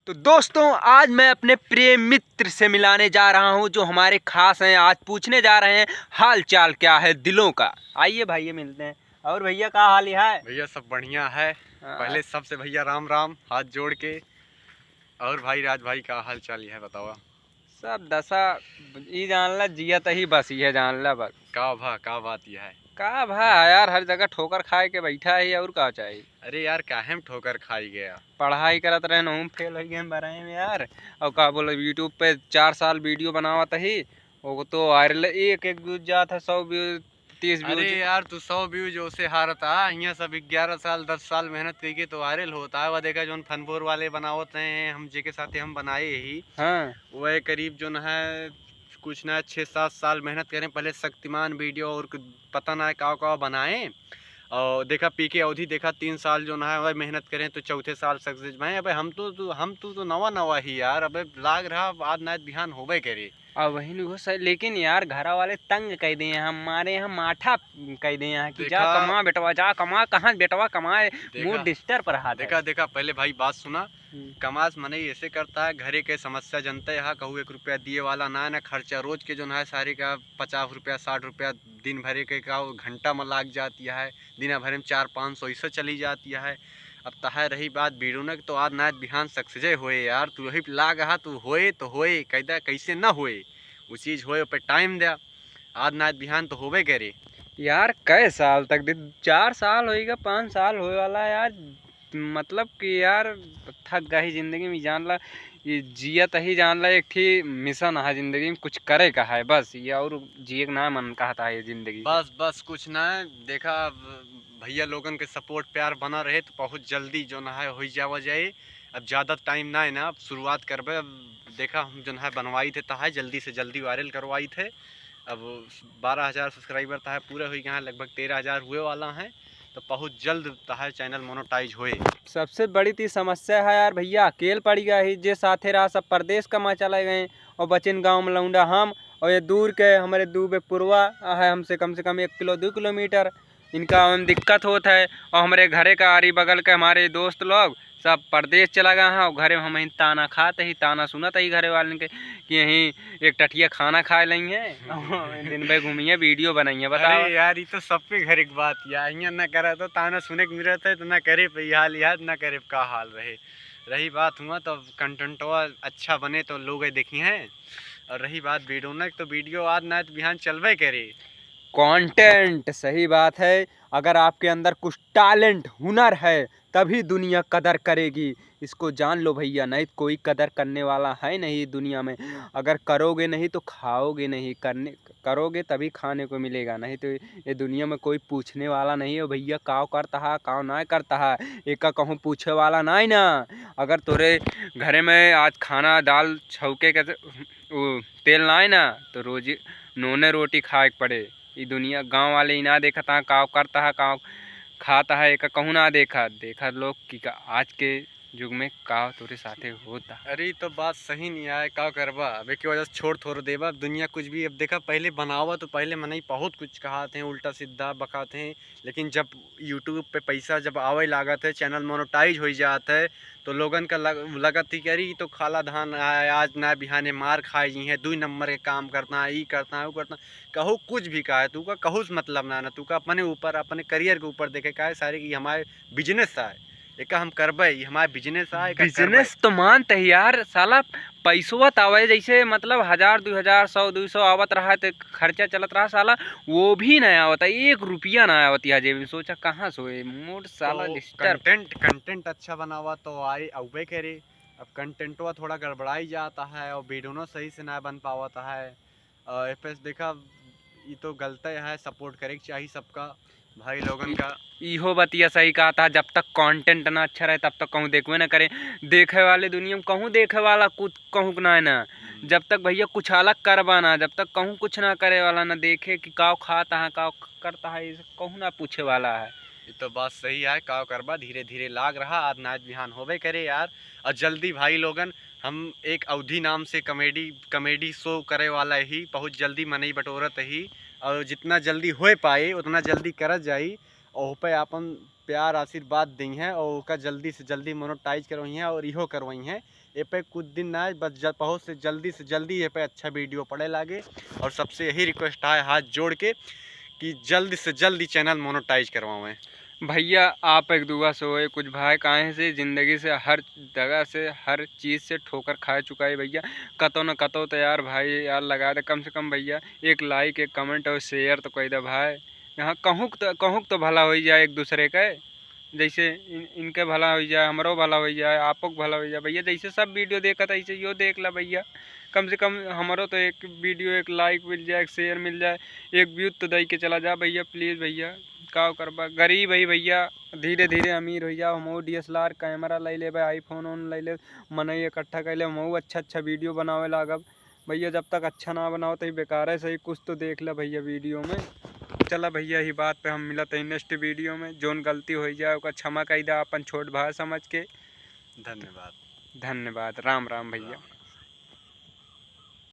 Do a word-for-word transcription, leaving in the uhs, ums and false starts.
तो दोस्तों, आज मैं अपने प्रिय मित्र से मिलाने जा रहा हूँ, जो हमारे खास हैं। आज पूछने जा रहे हैं हाल चाल क्या है दिलों का। आइए भाई, ये मिलते हैं। और भैया, का हाल है? भैया, सब बढ़िया है। हाँ। पहले सबसे भैया, राम राम, हाथ जोड़ के। और भाई, राज भाई, का हाल चाल है, बतावा? सब दशा, ई जान ला, जियत ही बस, ये जान ला बस। का भा, का बात यह है? का भा यार, हर जगह ठोकर खाए के बैठा है, और का चाहिए? अरे यार, काहे में ठोकर खाई गया? पढ़ाई करत रहे, नहूँ फेल हो गए बरहे में यार। और का बोले, YouTube पे चार साल वीडियो बनावत ही, वो तो वायरल, एक एक व्यूज जात है, सौ व्यूज, तीस व्यूज। अरे यार, तू सौ व्यूज ओसे हारत आ, हियाँ सब ग्यारह साल, दस साल मेहनत करके तो वायरल होता है। वह देखा, जौन फनफोर वाले बनावत रहे हैं, हम जेके साथे हम बनाए ही, हाँ। वह करीब जौन है, कुछ ना, छः सात साल मेहनत करें, पहले शक्तिमान वीडियो और कुछ पता ना है का का बनाए। और देखा, पीके अवधी देखा, तीन साल जौन है, वह मेहनत करें तो चौथे साल सक्सेस भए। अबे हम तो, तो हम तो, तो नवा नवा ही यार, अबे लाग रहा, आज ना बिहान होबे करे। अब वही नहीं हो सर, लेकिन यार, घरा वाले तंग कह दिए हैं, हमारे यहाँ माठा कह दिए हैं कि जा देखा, कमा बेटवा, जा कमा, कहाँ बेटवा कमाए, देखा, मूड डिस्टर्ब रहा था। देखा, देखा, पहले भाई बात सुना। हम्म। कमास मनई ऐसे करता है, घरे के समस्या जनते है, कहू एक रुपया दिए वाला ना, ना खर्चा रोज के जौन है, सारे का पचास रुपया, साठ रुपया दिन भरे के का घंटा में लाग जाती है, दिन भरे में चार पाँच सौ ऐसे चली जाती है। अब तहार रही बात वीडियो न, तो आज ना बिहान सक्सेस होए यार, तू यही लाग हा, तू होए तो होए, कैदा कैसे न होए, वो चीज़ होए, ओपे टाइम द्या, आज ना बिहान तो होबे करे। यार, कै साल तक दे, चार साल होएगा, पाँच साल होए वाला है यार, मतलब कि यार, थक गई जिंदगी में, जान ला, ये जियत ही जान ला, एक ठी मिशन है जिंदगी में, कुछ करे का है बस, ये और जिए के ना मन कहता है ये जिंदगी। बस, बस, कुछ ना है। देखा, अब भैया लोगन के सपोर्ट प्यार बना रहे तो बहुत जल्दी जौन है हो जावा जाए। अब ज़्यादा टाइम ना है ना, अब शुरुआत करबे। अब देखा, हम जौन है बनवाई थे, तहाय जल्दी से जल्दी वायरल करवाई थे। अब बारह हज़ार सब्सक्राइबर तहाय पूरे हो गए हैं, लगभग तेरह हज़ार हुए वाला हैं, तो बहुत जल्द तहाय चैनल मोनेटाइज होए। सबसे बड़ी ती समस्या है यार भैया, अकेल पड़ गया ही, जे साथे रहा सब परदेश कमा चले गए, और बचिन गाँव में लौंडा हम, और ये दूर के हमारे दू बे पुरवा है, हमसे कम से कम एक किलो, दो किलोमीटर, इनका हम दिक्कत होत है। और हमारे घरे का आरी बगल के हमारे दोस्त लोग सब परदेश चला गया है, और घरे में हम ही ताना खात ही, ताना सुनत ही घरे वालन के कि यहीं एक टठिया खाना खाए लई है, दिन भर घूमिए, वीडियो बनाइए, बताओ। अरे यार, ये तो सबके घर एक बात या, हियाँ ना करा तो ताना सुने के मिलत है, तो ना करे पे हाल याद, ना करे पे का हाल रहे। रही बात हुआ तो कंटेंटवा अच्छा बने तो लोग देखी हैं, और रही बात वीडियो ना, तो वीडियो आज ना तो बिहान चलबे करे। कंटेंट, सही बात है। अगर आपके अंदर कुछ टैलेंट, हुनर है, तभी दुनिया कदर करेगी। इसको जान लो भैया, नहीं तो कोई कदर करने वाला है नहीं दुनिया में। अगर करोगे नहीं तो खाओगे नहीं, करने, करोगे तभी खाने को मिलेगा, नहीं तो ये दुनिया में कोई पूछने वाला नहीं है, "भैया काव करता है, काव ना करता है", एका कहूँ पूछे वाला नहीं ना। अगर तोरे घरे में आज खाना, दाल, छौके के उ तेल ना आए ना, तो रोज नोने रोटी खाए के पड़े। ई दुनिया, गाँव वाले ई ना देखत हाँ, काव करता है, काव खाता है, एका कहूँ ना देखा। देखा लोग कि का, आज के युग में का तोरे साथे होता। अरे, ई तो बात सही नहीं आए, का करबा? अब एक वजह से छोड़ थोड़ देबा। अब दुनिया कुछ भी, अब देखा, पहले बनावा तो पहले मनई बहुत कुछ कहात हैं, उल्टा सीधा बकात हैं, लेकिन जब YouTube पे पैसा जब आवे लागत है, चैनल मोनेटाइज हो जात है, तो लोगन का लग-, लगत ही कि अरे, ई तो खाला धान है, आज ना बिहाने मार खाए जी हैं, दुई नंबर के काम करता है, ई करता है, वो करता है। कहू कुछ भी कहा है, तू का कहू से मतलब ना, ना, तू का अपने ऊपर, अपने करियर के ऊपर देखे, काहे सारे कि हमारे बिजनेस है, एका हम करबे, ई हमारे बिजनेस है, एका करबे। बिजनेस तो मानते ही यार, साला पैसवा त आवे, जैसे मतलब हजार, दुई हजार, सौ, दुई सौ आवत रहा, तो खर्चा चलत रहा साला, वो भी ना आवत, एक रुपया ना आवत यहाँ जेब में। सोचा कहाँ से होए, मूड साला तो डिस्टर्ब। कंटेंट, कंटेंट अच्छा बनावा तो आई, अउबे करे। अब कंटेंटवा थोड़ा गड़बड़ाई जाता है और वीडियो सही से ना बन पावता है। और एफ एस देखा, ई तो गलते है, सपोर्ट करे के चाही सबका, भाई लोगन का। इहो बतिया सही कहा था, जब तक कंटेंट ना अच्छा रहे, तब तक कहूँ देखबे ना करे। देखे वाले दुनिया में कहूँ देखे वाला कुछ कहूँ के ना है ना। हम्म। जब तक भैया कुछ अलग करबा ना, जब तक कहूँ कुछ ना करे वाला ना देखे कि काव खाता है, काव करता है, ये सब कहूँ ना पूछे वाला है। ये तो बात सही है, काव करबा, धीरे धीरे लाग रहा, आज ना आज बिहान होबे करे यार। और जल्दी भाई लोगन, हम एक अवधी नाम से कॉमेडी, कॉमेडी शो करे वाला ही, बहुत जल्दी मनई बटोरत ही, और जितना जल्दी होए पाए उतना जल्दी करत जाई, और ओह पे आपन प्यार आशीर्वाद दी हैं और ओका जल्दी से जल्दी मोनेटाइज करवाई हैं और इहो करवाई हैं। ए पे कुछ दिन ना, बस ज-, बहुत से जल्दी से जल्दी ए पे अच्छा वीडियो पड़े लागे। और सबसे यही रिक्वेस्ट है हाथ जोड़ के कि जल्द से जल्द ई चैनल मोनेटाइज करवावें। भैया, आप एक दुआ से होए कुछ भाई, काहे से जिंदगी से हर जगह से, हर चीज़ से ठोकर खा चुका है भैया। कतो न कतो तो यार भाई यार लगा दे, कम से कम भैया एक लाइक, एक कमेंट और शेयर तो कह दे भाई। यहाँ कहूँ तो, कहूँ तो भला हो जाए एक दूसरे के, जैसे इन, इनके भला हो जाए, हमरो भला हो जाए, आपो के भला हो जाए भैया। जैसे सब वीडियो देखत ऐसे यो देख ला भैया, कम से कम हमरो तो एक वीडियो, एक लाइक मिल जाए, एक शेयर मिल जाए, एक व्यू तो दे के चला जा भैया, प्लीज भैया। का करबा, गरीब है भैया, धीरे धीरे अमीर हो जाओ। हमहू डी एस एल आर कैमरा ले लेबे, आईफोन ओन ले लेबे, मनई इकट्ठा कर ले, हमहू अच्छा अच्छा वीडियो बनावे लागब भैया। जब तक अच्छा ना बनाओ तो ई बेकार है, सही कुछ तो देख ले भैया वीडियो में। चला भैया, यही बात पे हम मिलत है नेक्स्ट वीडियो में। जोन गलती हो जाए ओका क्षमा कर दे अपन छोट भाई समझ के। धन्यवाद। धन्यवाद, राम राम भैया। राम।